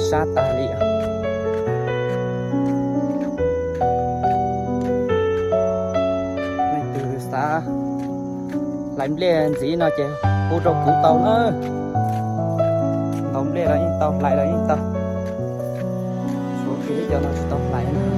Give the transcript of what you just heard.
Sab tas li. Leej twg xav hlais nplej ntxiv no ces hu rau kuv tau na. Ntaus nplej los yeej tau, hlais los yeej tau. Tshuav kiag cov no tsis tau hlais na.